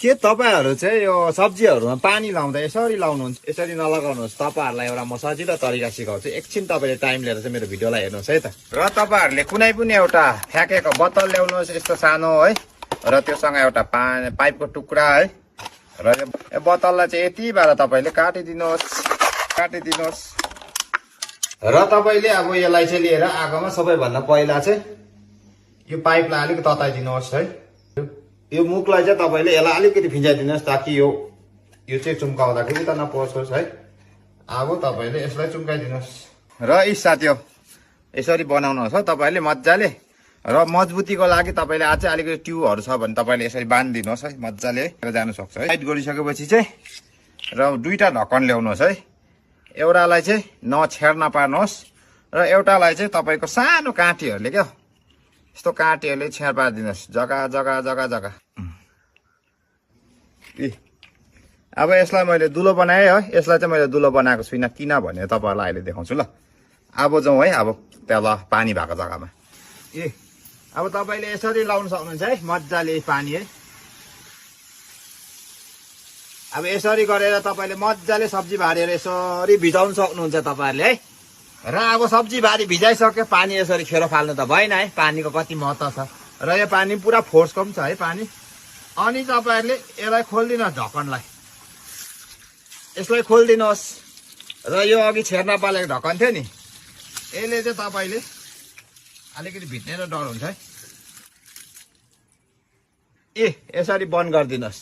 के तपाईहरु चाहिँ यो सब्जीहरुमा पानी लाउँदा यसरी लाउनुहुन्छ, यसरी नलगाउनुहोस्। तपाईहरुलाई एउटा म सजिलो तरिका सिकाउँछु। एकछिन तपाईले टाइम लिएर चाहिँ मेरो भिडियोलाई हेर्नुहोस् है त। र तपाईहरुले कुनै पनि एउटा फ्याकेको बोतल ल्याउनुहोस् यस्तो सानो है, र त्योसँग एउटा पाइपको टुक्रा है, र यो बोतललाई चाहिँ यति बेला तपाईले काटिदिनुहोस्। र तपाईले अब यसलाई चाहिँ लिएर आगोमा सबैभन्दा पहिला चाहिँ यो पाइपलाई अलिक तताइदिनुहोस् है। यो मुखलाई चाहिँ तपाईले यसलाई अलिकति भिजाइदिनुहोस् ताकि यो चाहिँ चुम्काउँदाखेरि त नपसोस् है। अब तपाईले यसलाई चुम्काइदिनुहोस्। र यी साथीहरु यसरी बनाउनुहोस् है तपाईले मज्जाले। र मजबुतीको लागि तपाईले अझै अलिकति ट्युबहरु छ भने तपाईले यसरी बान्दिनुहोस् है मज्जाले जानु सक्छ है। टाइट गरिसकेपछि चाहिँ र दुईटा ढक्कन ल्याउनुहोस् है। एउटालाई चाहिँ नछेर्न पार्नुहोस् र एउटालाई चाहिँ तपाईको सानो काँटीहरुले क्या यस्तो काँटीहरुले छेर पारिदिनुहोस् जग्गा। अब यसलाई मैले दुलो बनाएँ है। यसलाई चाहिँ मैले दुलो बनाएको छुइनँ किनभने तपाईहरुलाई अहिले देखाउँछु ल। अब जाउँ है अब त्यहाँ पानी भएको जग्गामा। अब तपाईले यसरी लाउन सक्नुहुन्छ है मज्जाले पानी है। अब यसरी गरेर तपाईले मज्जाले सब्जी भारीहरु यसरी भिजाउन सक्नुहुन्छ तपाईहरुले है। र अब सब्जी भारी भिजाइसक्यो पानी यसरी खेरो फाल्नु त भएन है। पानीको कति महत्त्व छ र यो पानी पुरा फोर्सको पनि छ है पानी। अनि तपाईहरुले यसलाई खोल्दिनुहोस् ढक्कनलाई। यसलाई खोल्दिनुहोस् र यो अघि छेर्न पालेको ढक्कन थियो नि यसले चाहिँ तपाईले अलिकति भित्नेर डर हुन्छ है। यसरी बन्द गरिदिनुहोस्।